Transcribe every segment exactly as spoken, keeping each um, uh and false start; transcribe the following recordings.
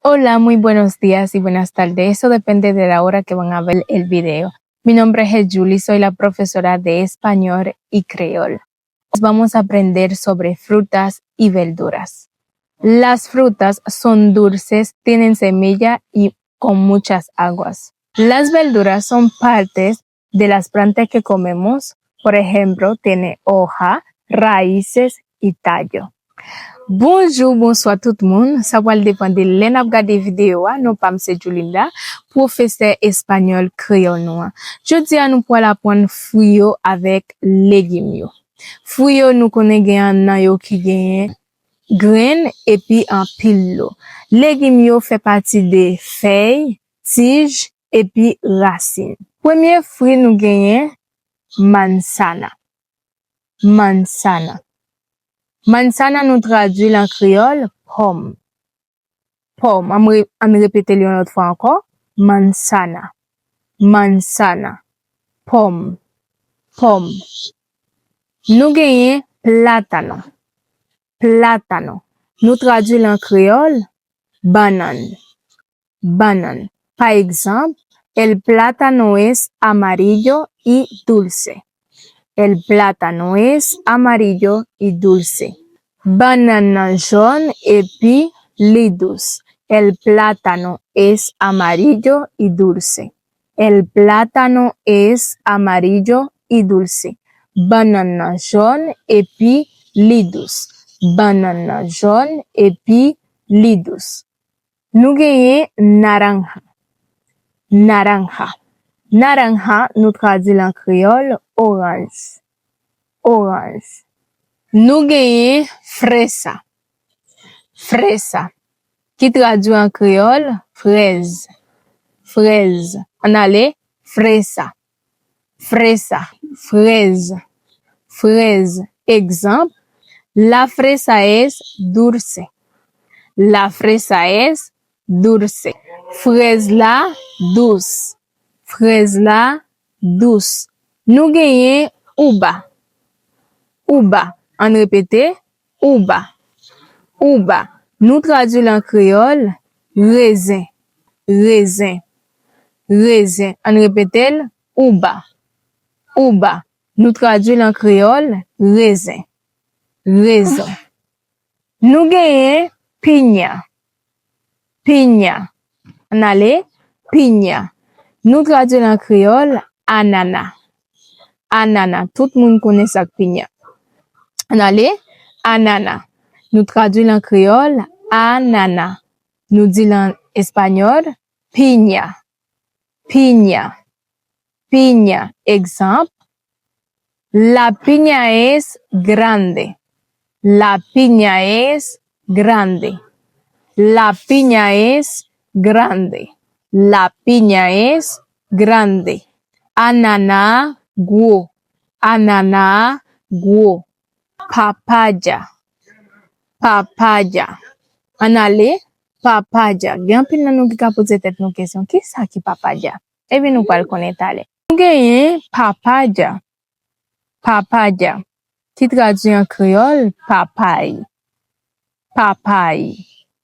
Hola, muy buenos días y buenas tardes. Eso depende de la hora que van a ver el video. Mi nombre es Julie, soy la profesora de español y creol. Hoy vamos a aprender sobre frutas y verduras. Las frutas son dulces, tienen semilla y con muchas aguas. Las verduras son partes de las plantas que comemos, por ejemplo, tiene hoja, raíces y tallo. Bonjou, bonswa tout moun. Sa pral depann de lè n ap gade videyo a. Non pa m se Julinda, pwofesè espanyòl kreyòl nou an. Jodi a, nou pral aprann fwi yo avèk legim yo. Fwi yo, nou konnen gen annan yo ki genyen grenn epi anpil dlo. Legim yo fè pati de fèy, tij epi rasin. Premye fwi nou genyen manzana. Manzana. Manzana nou tradui l an kreyòl pòm. Pòm. Ann re-, ann repete l yon lòt fwa ankò. Manzana. Manzana. Pòm. Pòm. Nou genyen plátano. Plátano. Nou tradui l an kreyòl bannann. Bannann. Pa egzanp, el plátano es amarillo y dulce. El plátano es amarillo y dulce. Bannann nan jòn epi li dous. El plátano es amarillo y dulce. El plátano es amarillo y dulce. Bannann nan jòn epi li dous. Bannann nan jòn epi li dous. Nou genyen naranja. Naranja. Naranja, nou tradui l an kreyòl oranj. Oranj. Nou genyen fresa. Fresa, ki tradui an kreyòl frèz. Frèz. Ann ale, fresa. Fresa, frèz. Frèz. Egzanp, la fresa es dulce. La fresa es dulce. Frèz la dous. Frèz la dous. Nou genyen uva. Uva. Ann repete, uva. Uva. Nou tradui l an kreyòl rezen. Rezen. Rezen. Ann repete l, uva. Uva. Nou tradui l an kreyòl rezen. Rezen. Nou genyen piña. Piña. Ann ale, piña. Nou tradui l an kreyòl anana. Anana. Tout moun konnen sa k piña. Ann ale, anana. Nou tradui l an kreyòl anana. Nou di l an espanyòl piña. Piña. Piña. Egzanp, la piña es grande. La piña es grande. La piña es grande. La piña es grande. Anana gwo. Anana gwo. Papaya. Papaya. Ann ale, papaya. Gen anpil nan nou ki ka poze tèt nou kesyon, kisa ki papaya? Ebyen, nou pral konnen talè. Nou genyen papaya. Papaya, ki tradui an kreyòl papay. Papay.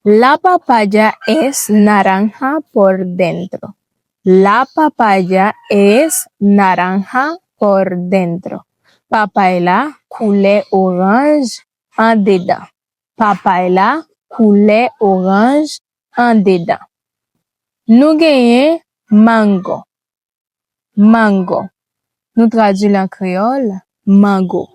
La papaya es naranja por dentro. La papaya es naranja por dentro. Papay la koulè oranj andedan. Papay la koulè oranj andedan. Nou genyen mango. Mango. Nou tradui l an kreyòl, mango.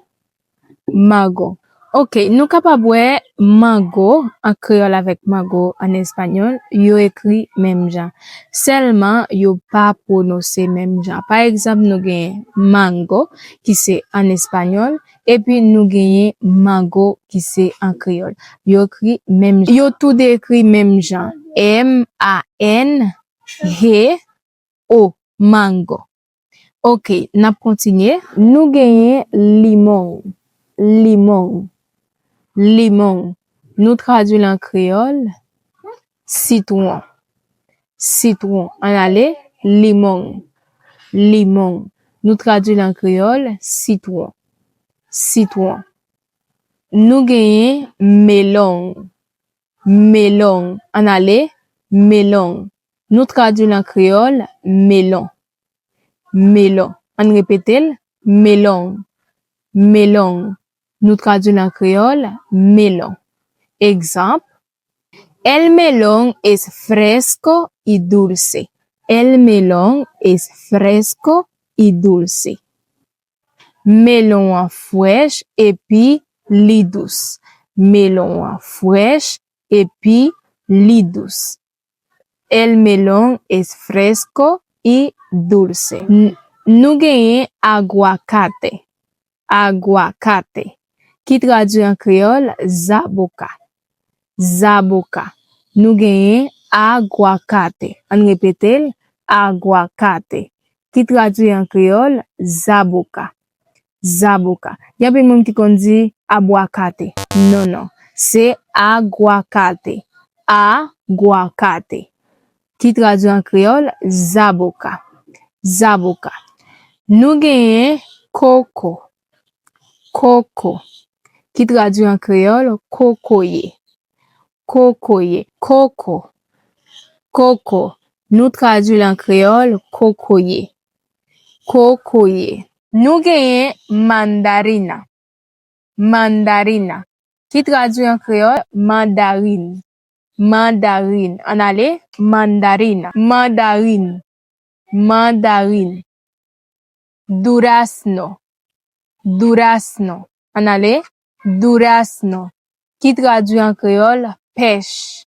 Mango. Oke, nou kapab wè mango an kreyòl avèk mango an espanyòl, yo ekri menm jan. Sèlman, yo pa pwononse menm jan. Pa egzanp, nou genyen mango, ki se an espanyòl, epi nou genyen mango, ki se an kreyòl. Yo ekri menm jan. Yo toude ekri menm jan. M A N G O, mango. Oke, n ap kontinye. Nou genyen limon. Limon. Limon. Nou tradui l an kreyòl, sitwon. Sitwon. Ann ale, limon. Limon. Nou tradui l an kreyòl, sitwon. Sitwon. Nou genyen melon. Melon. Ann ale, melon. Nou tradui l an kreyòl, melon. Melon. Ann repete l, melon. Melon. Nou tradui l an kreyòl, melon. Egzanp, El melón es fresco y dulce. El melón es fresco y dulce. Melon an frèch epi li dous. Melon an frèch epi li dous. El melón es fresco y dulce. N-, nou genyen aguacate. Aguacate, ki tradui an kreyòl, zaboka. Zaboka. Nou genyen aguacate. Ann repete l, aguacate, ki tradui an kreyòl, zaboka. Zaboka. Gen anpil moun ki konn di abwakate. Non, non. Se aguacate. Aguacate. Ki tradui an kreyòl, zaboka. Zaboka. Nou genyen koko. Koko. Ki tradui an kreyòl, kokoye. Kokoye. Koko. Koko. Nou tradui l an kreyòl, kokoye. Kokoye. Nou genyen mandarina. Mandarina, ki tradui an kreyòl, mandarin. Mandarin. Ann ale, mandarina. Mandarin. Mandarin. Durazno. Durazno. Ann ale, durazno, ki tradui an kreyòl, pèch.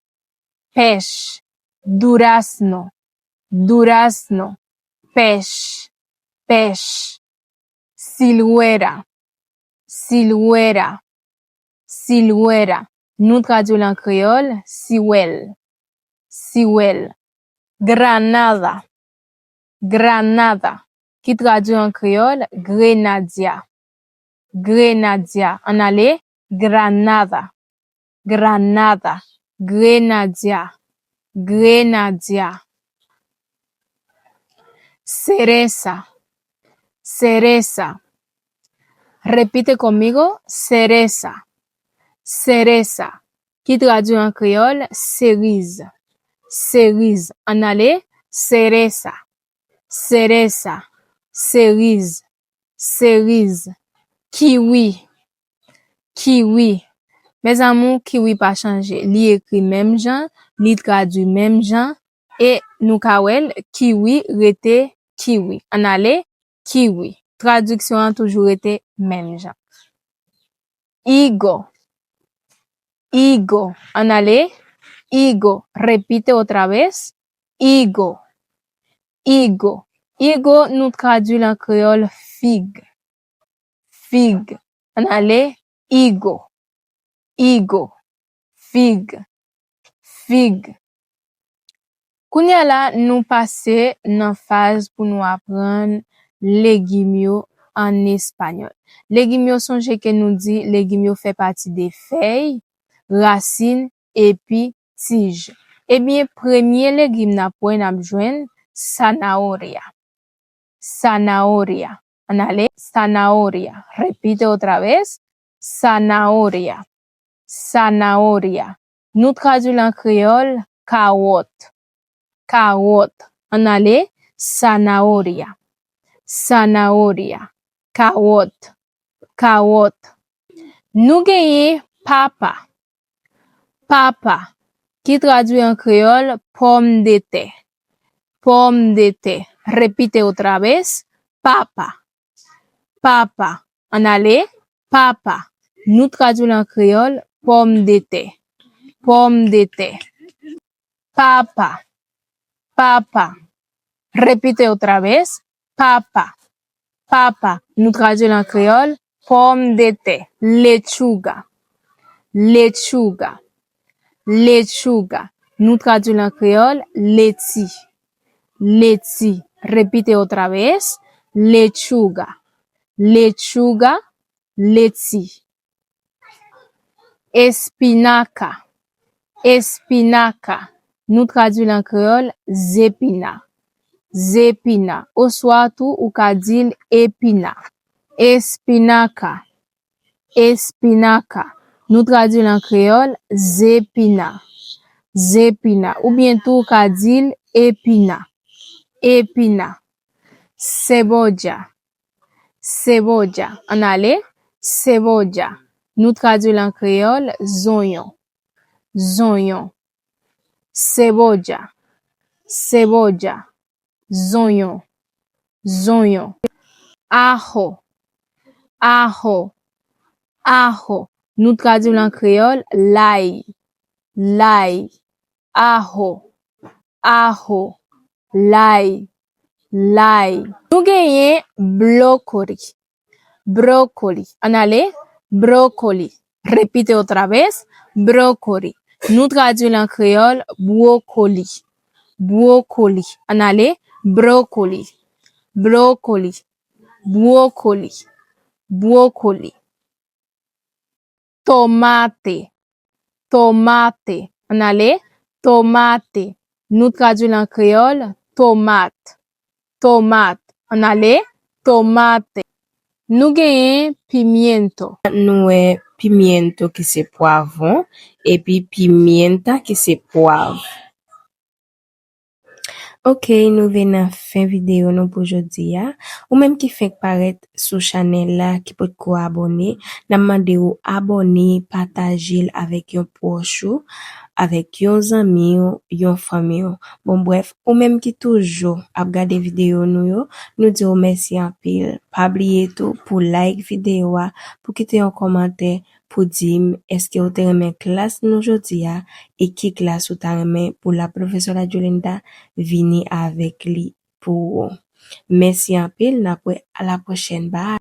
Pèch. Durazno. Durazno. Pèch. Pèch. Silwera. Silwera. Silwera. Nou tradui l an kreyòl, siwèl. Siwèl. Granada. Granada, ki tradui an kreyòl, grenadya. Grenadya. Ann ale, granada. Granada. Grenadya. Grenadya. Cereza. Cereza. Repite conmigo, cereza. Cereza, ki tradui an kreyòl, seriz. Seriz. Ann ale, cereza. Cereza. Seriz. Seriz. Kiwi. Kiwi. Mezanmi, kiwi pa chanje. Li ekri menm jan, li tradui menm jan, e nou ka wè l, kiwi rete kiwi. Ann ale, kiwi. Tradiksyon an toujou rete menm jan. Higo. Higo. Ann ale, higo. Repite otra vez. Higo. Higo. Higo, nou tradui l an kreyòl, fig. Fig. Ann ale, higo. Higo. Fig. Fig. Kounye a la, nou pase nan faz pou nou aprann legim yo an espanyòl. Legim yo, sonje ke nou di legim yo fè pati de fèy, rasin, epi tij. Ebyen, premye legim n ap wè, n ap jwenn zanahoria. Zanahoria. Ann ale, zanahoria. Repite otra vez. Zanahoria. Zanahoria. Nou tradui l an kreyòl, kawòt. Kawòt. Ann ale, zanahoria. Zanahoria. Kawòt. Kawòt. Nou genyen papa. Papa, ki tradui an kreyòl, pòmdetè. Pòmdetè. Repite otra vez. Papa. Papa. Ann ale, papa. Nou tradui l an kreyòl, pòmdetè. Pòmdetè. Papa. Papa. Repite otra vez. Papa. Papa. Nou tradui l an kreyòl, pòmdetè. Lechuga. Lechuga. Lechuga. Nou tradui l an kreyòl, leti. Leti. Repite otra vez. Lechuga. Lechuga. Leti. Espinaka. Espinaka. Nou tradui l an kreyòl, zepina. Zepina. Oswa tou, ou ka di l epina. Espinaka. Espinaka. Nou tradui l an kreyòl, zepina. zepina, oubyen tou ou ka di l epina, epina. Cebolla, cebolla. Ann ale, cebolla. Nou tradui l an kreyòl, zonyon, zonyon. Cebolla, cebolla. Zonyon, zonyon. Ajo, ajo, ajo. Nou tradui l an kreyòl, lay, lay. Ajo, ajo, lay, lay. Nou genyen blokoli, brokoli. Ann ale, brokoli. Repite otra vez, brokoli. Nou tradui l an kreyòl, bwokoli, bwokoli. Ann ale, brokoli, brokoli, bwokoli, bwokoli. Tomate, tomate. Ann ale, tomate. Nou tradui l an kreyòl, tomat, tomat. Ann ale, tomate. Nou genyen pimiento. Nou wè pimiento ki se pwavwon, epi pimienta ki se pwav. Ok, nou rive nan fen videyo nou pou jodi a. Ou menm ki fenk parèt sou chanèl la, ki potko abòne, n ap mande w abòne, pataje l avèk yon pwòch ou, avèk yon zanmi w, yon fanmi w. Bon, brèf, ou menm ki toujou ap gade videyo nou yo, nou di w mèsi anpil. Pa bliye tou pou like videyo a, pou kite yon kòmantè, pou di m èske w te renmen klas nou jodi a e ki klas ou ta renmen pou la profesora Jolinda vini avèk li pou ou. Mèsi anpil, n ap wè a la pwochèn. Bye!